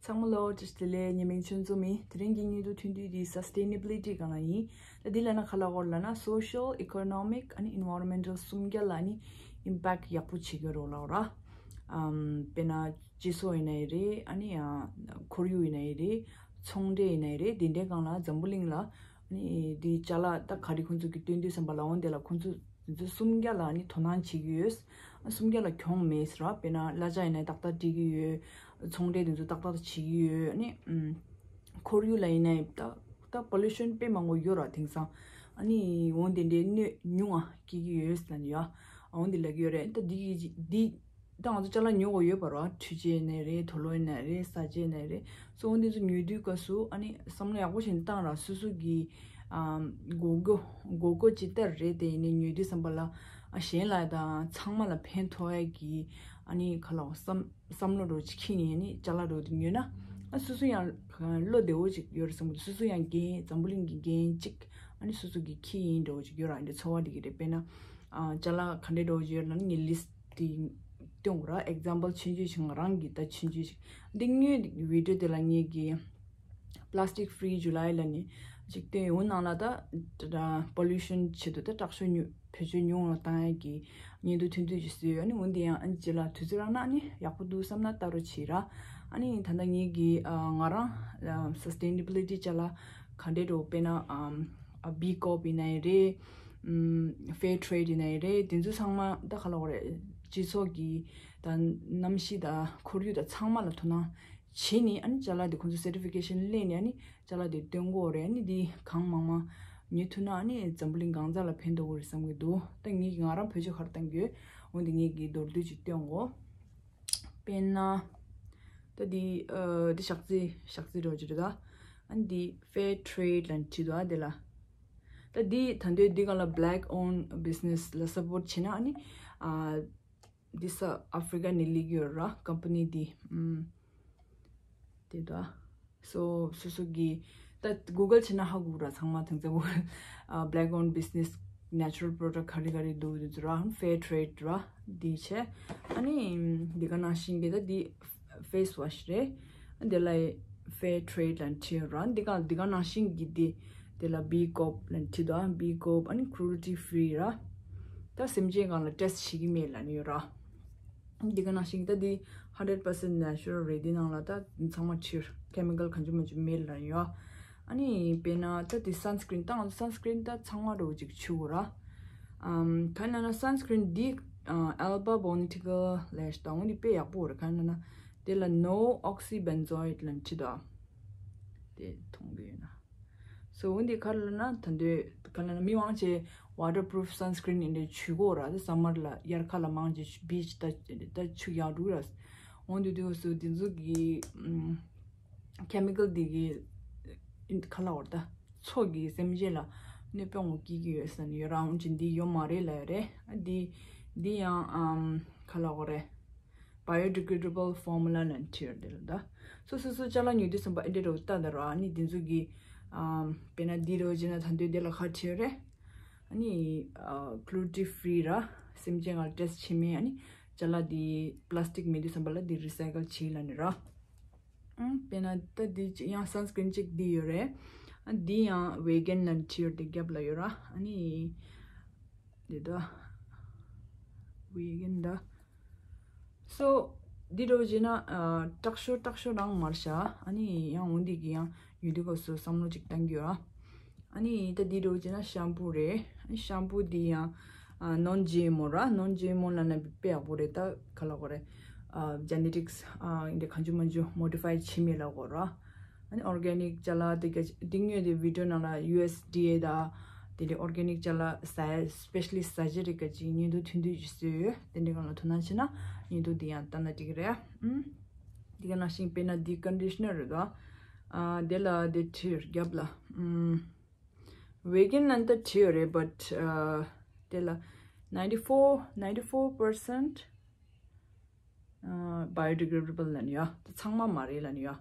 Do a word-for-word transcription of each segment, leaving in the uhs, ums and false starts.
ཚང་མ་ལ་བཀྲ་ཤིས་བདེ་ལེགས། ངའི་མིང་ཆོས་འཛོམས་ཡིན། དེ་རིང་གི་སྙིང་བསྡུས་ཐུང་ཐུང་འདི་sustainability་སྒང་ལ་ཡིན། ད་འདི་ལབ་ན་ག་ལབ་དགོས་ལབ་ན་social, economic and environmental གསུམ་ཀ་ལ་ནི་impact ཡག་པོ་བྱེད་ཀྱི་ཡོད་རེད་ལབ་ར། ཨམ། དཔེར་ན་སྤྱི་ཚོགས་ཡིན་ནའི་རེད། ཨ་ནི་ཡང་ཁོར་ཡུག་ཡིན་ནའི་རེད། ཚོང་འབྲེལ་ཡིན་ནའི་རེད། དེ་འདྲའི་སྒང་ལ་འཛམ་བུ་གླིང་ལ་ཨ་ནི་འདི་ཅ་ལག་ད་ག་རེ་ཁོང་ཚོ་གི་སྟོན་དུས་ཙམ་པ་ལ་འོང་དེ་ལ་ཁོང་ཚོ་དེ་ཚོ་གསུམ་ཀ་ལ་ནི་དོ་སྣང་བྱེད་ཀྱི་ཡོད། གསུམ་ཀ་ལ་གྱོང་མེད་ཟེར་བ། དཔེར་ན་གླ་ཆ་ཡིན་ན་ཏག་ཏག་སྤྲད་ཀྱི་ཡོད། ཚོང་འབྲེལ་དེ་ཚོ་ཏག་ཏག་བྱེད་ཀྱི་ཡོད། ཨ་ནི་ཨམ། ཁོར་ཡུག་ལ་ཡིན་ན་ད་ད་pollution དཔེ་མང་པོ་ཡོད་ར། དེང་སང་ཨ་ནི་འོང་དེ་འདྲའི་གནོད་ཉུང་ང་སྐྱེལ་གྱི་ཡོད་ཟེར་ནས་ཡ། འོང་དེ་ལབ་ཀྱི་ཡོད་རེད། ད་འདི་གི་འདི་ད་ང་ཚོ་ཅ་ལག་ཉོ་དགོས་ཡོད་པ་ར། འཕྲུལ་ཆས་ཡིན་ནའི་རེད། དུག་ལོག་ཡིན་ནའི་རེད། ཟ་ཆས་ཡིན་ནའི་རེད། སོ་འོང་དེ་ཚོ་ཉོ་དུས་སྐབས་སུ་ཨ་ནི་བསམ་བློ་ཡག་པོ་ཞིག་བཏང་ར། སོ་སོ་གི་ཨམ། དགོས་མཁོ་དགོས་མཁོ་ཇི་ལྟར་རེད། དེ་ཡིན་ནའི་ཉོ་དུས་ཙམ་པ་ལ་ཨ་གཞན་ལ་དང་ཚང་མ་ལ་ཕན་ཐོགས་ཡ་གི་ཨ་ནི་ག་ལབ་བསམ་བསམ་བློ་འདྲ་བོ་ཅིག་འཁྱེར་ནས་ཨ་ནི་ཅ་ལག་འདྲ་བོ་དེ་ཉོས་ན་ཨ་སོ་སོ་ཡང་བློ་བདེ་བོ་ཅིག་ཡོད་རེད་བསམ་གི་འདུག་སོ་སོ་ཡང་འགན་འཛམ་བུ་གླིང་གི་འགན་ཅིག་ཨ་ནི་སོ་སོ་གི་འཁྱེར་ཡིན་འདྲ་བོ་ཅིག་ཡོད་ར། འདི་ཚོར་བ་འདི་གི་རེད། དཔེར་ན་ཨ་ཅ་ལག་ག་འདྲའི་འདྲ་བོ་ཅིག་ཡོད་ན་ངས་list དེ་སྟོན་དགོས་ར། example ཆུང་ཆུང་ཞིག་ང་རང་གི་ད་ཆུང་ཆུང་ཞིག་འདི་དངོས་video དེ་ལ་ངས་གི Plastic Free July ལབ་ནས་ཅིག་སྟོན་ཡོང་། ནང་ལ་ད་pollution ཆེད་དུ་ད་དྲག་ཤོས་ཉུ་བེད་སྤྱོད་ཉུང་རུ་བཏང་ཡ་གི་སྙིང་བསྡུས་ཐུང་ཐུང་ཅིག་བཟོས་ཡོད། ཨ་ནི་འོན་ཏེ་ཡང་ཨ་ནི་རྗེས་ལ་དུས་ཚོད་རག་ན་ཨ་ནི་ཡག་པོ་འདུག་བསམ་ན་ལྟ་རོགས་བྱེད་ར། ཨ་ནི་ད་ལྟ་ངེད་ཀྱི་ཨ་ང་རང་ཨ་sustainability ཅ་ལག་ག་འདྲའི་འདྲ་བོ། དཔེར་ན་ཨམ་ཨ་B Corp ཡིན་ནའི་རེད། ཨམ་Fair Trade ཡིན་ནའི་རེད། དེ་ཚོ་ཚང་མ་ད་ག་ལབ་དགོས་རེད། སྤྱི་ཚོགས་ཀྱི་ད་གནམ་གཤིས་དང་ཁོར་ཡུག་དང་ཚང་མ་ལ་དོ་སྣང་བྱས་ནས་ཨ་ནི་ཅ་ལག་དེ་ཁོང་ཚོ་certification ལེན་ནས་ཨ་ནི་ཅ་ལག་དེ་སྟོན་དགོས་རེད། ཨ་ནི་འདི་གང་མང་མང་ཉོ་ཐུབ་ན་ཨ་ནི་འཛམ་བུ་གླིང་གང་ས་ལ་ཕན་ཐོགས་ཀྱི་རེད་བསམ་གྱི་འདུག་ད་ངས་ང་རང་བེད་སྤྱོད་ག་རེ་བཏང་གི་ཡོད། འོན་ཏེ་ངས་ཀྱི་མདོར་བསྡུས་ཅིག་སྟོན་གོ། དཔེར་ན་ད་འདི་ཨ་འདི་ཞག་རྩི་ཞག་རྩི་འདྲ་བོ་ཅིག་རེད་ད། ཨ་ནི་འདི་Fair Trade ལབ་བྲིས་འདུག་ཨ་འདི་ལ། ད་འདི་ད་འདོད་འདི་ག་ལ་black owned business ལ་support བྱེད་ན་ཨ་ནི་ཨ། འདི་ས་ཨ་ཧྥི་རི་ཀ་ནས་སླེབས་ཡོད་ར། company འདི་ཨམ། དེ་ད། སོ་སོ་སོ་གི་ད་Google བྱས་ན་ཧ་གོ་ར། ཚང་མ་དེང་སང་Google ཨ་black owned business natural product ག་རེ་ག་རེ་འདུག་དེ་ཚོ་ར། Fair Trade ར། འདི་བྱས་ཨ་ནི་འདི་ག་ནང་བཞིན་གི་ད་འདི་face wash རེད། འདི་ལ་Fair Trade ལབ་བྲིས་ཡོད་ར། འདི་ག་འདི་ག་ནང་བཞིན་གི་འདི་དེ་ལ་B Corp ལབ་བྲིས་འདུག་ཨ། B Corp ཨ་ནི་cruelty free ར། ད་སེམས་ཅན་སྒང་ལ་test བྱེད་ཀྱི་མེད་ལབ་ནི་ཡོད་ར། འདི་ག་ནང་བཞིན་ད་འདི་hundred percent natural རེད། འདི་ནང་ལ་ད་ཚང་མ་ཕྱིར་chemical གང་བྱུང་མང་བྱུང་མེད་ལབ་ནི་ཡོད། ཨ་ནི་དཔེར་ན་ད་འདི་sunscreen ད་ང་ཚོ་sunscreen ད་ཚང་མ་འདྲ་བོ་ཅིག་བྱུག་གོ་ར། ཨམ་ག་ན་ན་sunscreen འདི་ཨ་Alba Botanica ལབ་ཞིག་ད་འོ་འདི་དཔེ་ཡག་པོ་རེད། ག་ན་ན་དེ་ལ་no oxybenzoate ལབ་བྲིས་འདུག་ཨ། དེ་མཐོང་གི་ཡོད་ན། སོ་འོན་ཏེ་ག་རེ་ལབ་ན་ད་འདོད་ག་ལབ་ན་མི་མང་ཆེ་waterproof sunscreen འདི་འདྲ་བྱུག་གོ་ར། དེ་summer ལ་དབྱར་ཁ་ལ་མང་ཆེ་beach ད་ད་བྱུག་ཡག་འགྲོ་ར། འོན་ཏེ་དུས་སུ་དེ་ཚོ་གི་ཨམ་chemical འདི་གི་ཨིན་ག་ལབ་དགོས་རེད། ད་མཚོ་གི་སེམས་ཅན་ལ་གནོད་པ་ངོ་སྐྱེལ་གྱི་ཡོད་ཟེར་ནས་ཡོད་ར། འོན་ཀྱང་འདི་ཡོད་མ་རེད་ལབ་ཡོད་རེད། ཨ་འདི་འདི་ཡང་ཨམ་ག་ལབ་དགོས་རེད། biodegradable formula ལབ་བྲིས་ཡོད་དེ་ལ་ད། སོ་སོ་སོ་ཅ་ལག་ཉོ་དུས་ཙམ་པ་ཨེ་འདྲ་འདྲ་བོ་ལྟ་ད་ར། ཨ་ནི་འདི་ཚོ་གི་ཨམ་དཔེར་ན་འདི་འདྲ་བོ་བྱས་ན་ད་འདོད་དེ་ལ་ག་བྲིས་ཡོད་རེད། ཨ་ནི་ཨ་cruelty free ར། སེམས་ཅན་ལ་test བྱེད་མེད། ཨ་ནི་ཅ་ལག་འདི་plastic མེད་དུས་ཙམ་པ་ལ་འདི་recycle བྱེད་ལབ་ནི་ར། ཨང་དཔེར་ན་ད་འདི་ཅིག་ཡང་sunscreen ཅིག་འདི་ཡོད་རེད། ཨ་འདི་ཡང་vegan ལབ་བྲིས་ཡོད་དེ་རྒྱབ་ལ་ཡོད་ར། ཨ་ནི་འདི་ད་vegan ད། སོ་འདི་འདྲ་བོ་བྱས་ན་ཨ་དྲག་ཤོས་དྲག་ཤོས་རང་མ་རེད་ཤག་ཨ་ནི་ཡང་འོན་ཏེ་གི་ཡང་ཉོ་དུས་སྐབས་སུ་བསམ་བློ་ཅིག་བཏང་གི་ཡོད་ར། ཨ་ནི་ད་འདི་འདྲ་བོ་བྱས་ན་shampoo རེད། ཨ་ནི་shampoo འདི་ཡང་ཨ་non G M O ར། non G M O ལབ་ན་དཔེ་ཡག་པོ་རེད། ད་ག་ལབ་དགོས་རེད། ཨ་genetics ཨ་འདི་གང་བྱུང་མང་བྱུང་modify བྱེད་མེད་ལབ་དགོས་ར། ཨ་ནི་organic ཅ་ལག་དེ་ག་འདི་སྔོན་དེ་video ནང་ལ U S D A དང་དེ་ལས་organic ཅ་ལག་ཟ་specially ཟ་བྱེད་རིགས་ག་ཅིག་བརྙན་ཐུང་ཐུང་ཐུང་ཅིག་བཟོས་ཡོད། དེ་འདྲའི་སྒང་ལ་དོ་སྣང་བྱེད་ན་བརྙན་ཐུང་འདི་ཡང་ལྟ་ན་འགྲིག་གི་རེད། ཨུམ། འདི་ག་ནང་བཞིན་དཔེར་ན་འདི་conditioner རེད་དོ། ཨ་དེ་ལ་དེ་བྲིས་རྒྱབ་ལ་ཨུམ། vegan ལབ་ད་བྲིས་ཡོད་རེད། but ཨ་དེ་ལ་ninety four ninety four percent biodegradable ལབ་ནི་ཡ། ད་ཚང་མ་མ་རེད་ལབ་ནི་ཡ། ཨ་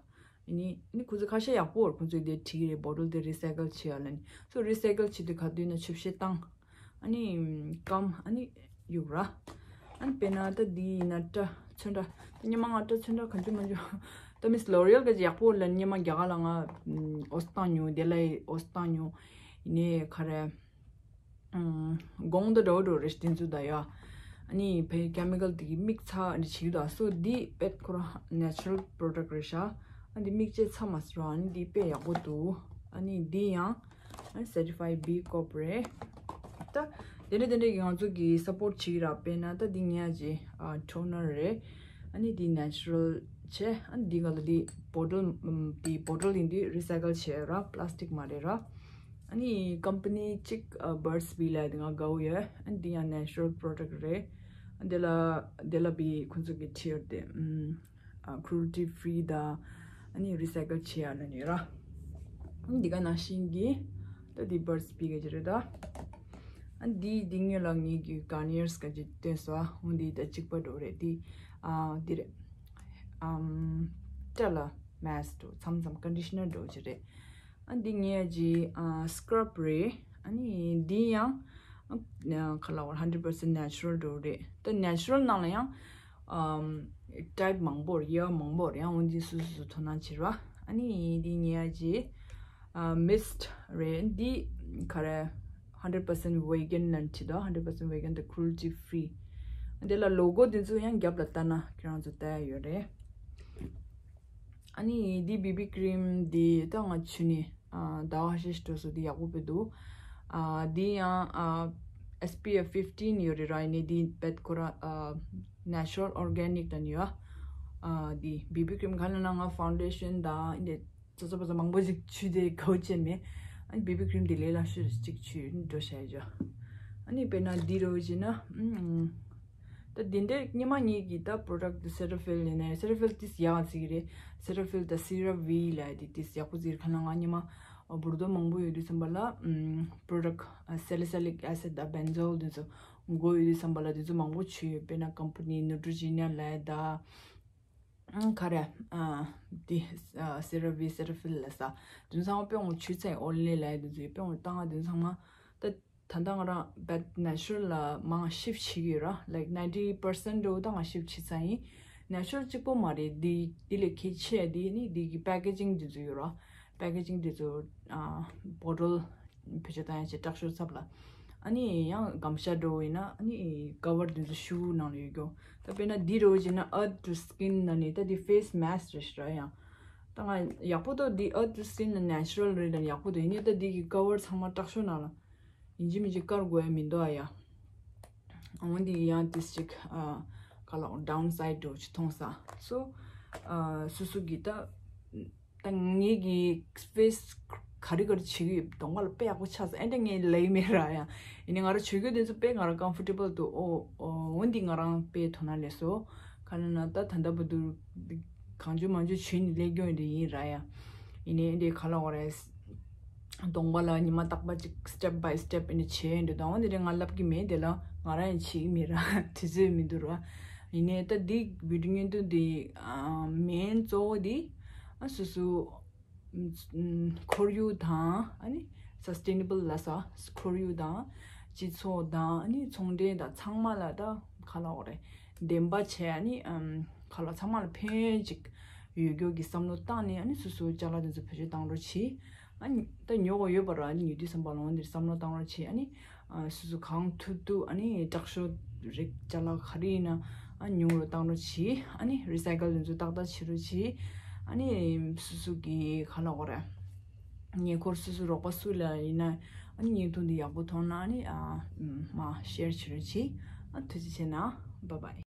ནི་ཨ་ནི་ཁོ་ཚོ་ཁ་ཤས་ཡག་པོ་རེད། ཁོ་ཚོས་དེ་བྲིས་ཀྱི་རེད། bottle དེ་recycle བྱེད་ཡ་ལབ་ནི། so recycle བྱེད་དུས་ག་དུས་ན་ཆུ་བཤལ་བཏང་། ཨ་ནི་སྐམ་ཨ་ནི་གཡུག་ར། ཨ་ནི་དཔེར་ན་ད་འདི་ཡིན་ན་སྐྲ་ཚོན་ཁྲ་ད་ཉི་མ་ང་སྐྲ་ཚོན་ཁྲ་གང་བྱུང་མང་བྱུང་ ད་མིས་ལོ་རི་ཨལ་གི་ཡག་པོ་ལ་སྔོན་མ་རྒྱ་གར་ལ་ང་ཨུམ་ཨོ་སི་བཏང་མྱོང་། དེ་ལ་ཨོ་སི་བཏང་མྱོང་། ཡིན་ནའི་ག་རེ་ཨུམ་གོང་དུ་འགྲོ་འགྲོ་རེད་དེ་ཚོ་ད་ཡ། ཨ་ནི་བེ་ཀེ་མི་ཀལ་དེ་གི་མིག་ཚ་འདི་བྱེད་ཀྱི་འདུག་སོ་འདི་དཔེ་ཁོ་རང་ནེ་ཅུ་རལ་པོ་རོ་ཌག་རེད་ཤག་ཨ་འདི་མིག་ལྕེ་ཚ་མ་སོང་། ཨ་ནི་འདི་དཔེ་ཡག་པོ་འདུག་ཨ་ནི་འདི་ཡང་ཨ་ནི་certified B Corp རེད། ད་དེ་འདྲ་དེ་འདྲ་གི་ང་ཚོ་གི་སབ་པོར་བྱེད་ཀྱི་ར། དཔེར་ན་ད་འདི་ངའི་ཨ་ཊོ་ནར་རེད། ཨ་ནི་འདི་ནེ་ཅུ་རལ་བྱས། ཨ་ནི་འདི་ག་ལ་འདི་བོ་ཊལ་འདི་བོ་ཊལ་ཡིན་དུས་རི་སའི་ཀལ་བྱས་ར། པ་ལ་སི་ཊིག་མ་རེད་ར། ཨ་ནི་ཀམ་པ་ནི་གཅིག་ཨ་Burt's Bee ལབ་དེ་ང་དགའ་བོ་ཡོད། ཨ་ནི་འདི་ཡང་ནེ་ཅུ་རལ་པོ་རོ་ཌག་རེད། ཨ་འདི་ལ་འདི་ལ་བི་ཁོང་ཚོ་གི་ཁྲིད་ཡོད་དེ། ཨ་cruelty free དང་ཨ་ནི་རི་སའི་ཀལ་བྱེད་ཡ་ལ་ནི་ར། ཨ་ནི་འདི་ག་ནང་བཞིན་གི་ད་འདི་Burt's Bee ག་ཅི་རེད་ད། ཨ་འདི་འདི་ངོས་ལ་ངེད་ཀྱི་གྷར་ནི་ཡར་ག་ཅི་བཏོན་སོང་། ཨ་འོ་འདི་ད་གཅིག་པ་འགྲོ་རེད། འདི་ཨ་འདི་རེད། ཨམ་སྐྲ་ལ་མ་སི་ཀ་འགྲོ་མཚམས་མཚམས་ཀོན་ཌི་ཤི་ནར་འགྲོ་ཅི་རེད། ཨ་འདི་ངའི་ཨ་ཅི་ཨ་སི་ཀྲབ་རེད། ཨ་ནི་འདི་ཡང་ཨ་ག་ལ་བར་hundred percent natural འགྲོ་རེད། ད་ནེ་ཅུ་རལ་ནང་ལ་ཡང་ཨམ་ཊའིབ་མང་པོ་རེད། དབྱེ་བ་མང་པོ་རེད། ཡང་འོ་འདི་སུ་སུ་སུ་དོ་སྣང་བྱེད་ར། ཨ་ནི་འདི་ངའི་ཨ་ཅི་ཨ་མིསི་ཊི་རེད། འདི་ག་རེ་hundred percent vegan ལབ་བྲིས་འདུག hundred percent vegan དང་cruelty free། འདི་ལ་ལོ་གོ་འདི་ཚོ་ཡང་རྒྱབ་ལ་ལྟ་ན་ཁྱེད་རང་ཚོ་ལྟ་ཡ་ཡོད་རེད། ཨ་ནི་འདི་བི་བི་ཀི་རིམ་འདི་ད་ང་ཆུ་ནི་ཨ་ཟླ་བ་ཤེས་འགྲོ་སོ་འདི་ཡག་པོ་བོད་འདུག་ཨ་འདི་ཡང་ཨ་S P F fifteen ཡོད་རེད་ར། ཡིན་ནའི་འདི་བེད་ཁོ་ར་ཨ་natural organic དང་ཡོད། ཨ་འདི་བི་བི་ཀི་རིམ་ག་ལ་ན་ང་ཕའུན་ཌེ་ཤན་དང་འདི་ཙོ་ཙོ་པ་ཙོ་མང་པོ་ཞིག་ཆུ་དེ་གའུ་ཅན་མེད། ཨ་ནི་བི་བི་ཀི་རིམ་དེ་ལས་སླ་ཤོས་གཅིག་ཆུ་འགྲོ་བྱ་ཡ། ཨ་ནི་དཔེར་ན་འདི་རོ་བྱས་ན་ཨུམ་ད་འདི་འདྲའི་སྔོན་མ་ངེད་ཀྱི་ད་པྲོ་ཌག་ཊི་སེ་ཊ་ཕིལ་ཡིན་ནའི་སེ་ཊ་ཕིལ་ཏིས་ཡག་ཟིག་རེད། སེ་ཊ་ཕིལ་དང་སི་ར་ཝི་ལ་དེ་ཏིས་ཡག་པོ་ཟིག་རེད། ཁ་ན་ང་སྔོན་མ་འབུར་རྡོག་མང་པོ་ཡོད་དུས་ཙམ་པ་ལ་ཨུམ་པྲོ་ཌག་ཊི་སེ་ལི་སི་ལིག་ཨེ་སིཌ་དང་བེན་ཛོལ་དེ་ཚོ་མགོ་ཡོད་དུས་ཙམ་པ་ལ་དེ་ཚོ་མང་པོ་ཆུ་ཡོད། དཔེར་ན་ཀམ་པ་ནི་ནུ་ཊི་རོ་ཇི་ནི་ཡ་ལ་དང་། ཨང་ག་རེ། ཨ་འདི་ཨ་སེ་ར་ཝི་སེ་ཊ་ཕིལ་ལ་ས་དུན་སང་པེ་ངོ་ཆུ་ཚན་ཨོ་ལེ་ལ་དུ་ཚོ་པེ་ངོ་ཏང་ང་དུན་སང་མ་ད་ད་ལྟ་ང་རང་བེད་ནེ་ཅུ་རལ་ལ་མང་ཤིབ་བྱེད་ཀྱི་ཡོད་ར། ལའིཀ་ninety percent འགྲོ་ད་ང་ཤིབ་བྱེད་ཚ་ཡིན། ནེ་ཅུ་རལ་གཅིག་པོ་མ་རེད། འདི་འདི་ལས་གལ་ཆེ་འདི་ནི་འདི་གི་པེ་ཀེ་ཇིང་འདི་ཚོ་ཡོད་ར། པེ་ཀེ་ཇིང་འདི་ཚོ་ཨ་བོ་ཊལ་བེད་སྤྱོད་བཏང་ཡ་ཆེད་སྐྲག་ཤོར་ཚབ་ལ། ཨ་ནི་ཡང་སྒམ་ཤ་འགྲོ་ཡིན་ན་ཨ་ནི་ཀ་བར་དེ་ཚོ་ཤུ་ནང་ལ་ཡོད་རྒྱུ། ད་དཔེར་ན་འདི་རོ་བྱས་ན་earth to skin ནང་ནས་ད་འདི་ཕེ་སི་མ་སི་ཀ་རེད་ཤག་ར། ཡང་ད་ང་ཡག་པོ་ཏོ་འདི་earth to skin ནང་ནེ་ཅུ་རལ་རེད་ལ་ཡག་པོ་ཏོ་ཡིན་ནི་ད་འདི་གི་ཀ་བར་ཚང་མ་སྐྲག་ཤོར་ནང་ལ་ཡིན་གཅིག་མིན་གཅིག་དཀར་དགོས་ཡ་མི་འདུག་ཨ་ཡ། འོན་ཏེ་ཡང་ཏིས་ཅིག་ཨ་ག་ལ་ཌའུན་སའིཌ་འགྲོ་ཅིག་མཐོང་ས་སོ། ཨ་སུ་སུ་གི་ད་ད་ངེད་ཀྱི་ཕེ་སི་ག་རེ་ག་རེ་བྱེད་ཀྱི་ཡོད་གདོང་པ་ལ་དཔེ་ཡག་པོ་ཆགས་སོང་། ཨེ་འདྲ་ངས་ལེགས་མེད་ར་ཡང་ཡིན་ནའི་ང་རང་བྱེད་རྒྱུ་དེ་ཚོ་དཔེ་ང་རང་ཀམ་ཕོར་ཊེ་བལ་འདུག་ཨོ་ཨོ་འོན་ཏེ་ང་རང་དཔེ་དོ་སྣང་སླེབས་སོང་། ག་ལ་ན་ད་ད་ལྟ་བར་དུ་གང་བྱུང་མང་བྱུང་བྱས་ནས་སླེབས་རྒྱུ་འདི་ཡིན་ར་ཡང་ཡིན་ནའི་ཨེ་འདྲའི་ག་ལ་འོ་རེད། གདོང་པ་ལ་ཉི་མ་རྟག་པ་ཅིག་step by step ཨེ་འདྲ་བྱས་འདུག་ད་འོ་འདི་འདྲ་ང་ལབ་ཀྱི་མེད། དེ་ལ་ང་རང་ཡང་བྱེད་ཀྱི་མེད་ར་དུས་ཚོད་མི་འདུག་ར། ཡིན་ནའི་ད་འདི་བི་ཌི་ཡོ་བརྙན་ཐུང་འདི་ཨ་མེན་གཙོ་བོ་འདི་ཨ་སོ་སོ་ཁོར་ཡུག་དང་ཨ་ནི་sustainable ལ་ས་ཁོར་ཡུག་དང་སྤྱི་ཚོགས་དང་ཨ་ནི་ཚོང་འབྲེལ་དང་ཚང་མ་ལ་ད་ག་ལ་འོ་རེད་བདེན་པ་བྱས། ཨ་ནི་ཨམ་ག་ལ་ཚང་མ་ལ་ཕན་ཅིག་ཡོད་རྒྱུ་གི་བསམ་བློ་བཏང་ནས་ཨ་ནི་སོ་སོའི་ཅ་ལག་དེ་ཚོ་བེད་སྤྱོད་བཏང་རོགས་གྱིས། ཨ་ནི་ད་ཉོ་དགོས་ཡོད་པ་ར། ཨ་ནི་ཉོ་དུས་ཙམ་པ་ལ་འོ་འདིར་བསམ་བློ་བཏང་རོགས་གྱིས། ཨ་ནི་ཨ་སོ་སོ་གང་ཐུབ་ཐུབ་ཨ་ནི་དྲག་ཤོས་རིགས་ཅ་ལག་ག་རེ་ཡིན་ན་ཨ་ཉུང་རུ་བཏང་རོགས་གྱིས། ཨ་ནི་རི་སའི་ཀལ་དེ་ཚོ་ཏག་ཏག་བྱེད་རོགས་གྱིས། ཨ་ནི་སོ་སོ་གི་ག་ལ་འོ་རེད། ཉེ་འཁོར་སོ་སོ་རོགས་པ་སུ་ལ་ཡིན་ན་ཨ་ནི་བརྙན་ཐུང་འདི་ཡག་པོ་མཐོང་ན་ཨ་ནི་ཨ་མ་ཤེར་བྱེད་རོགས་གྱིས། ཨ་ཐུགས་རྗེ་ཆེ་གནང་། Bye bye.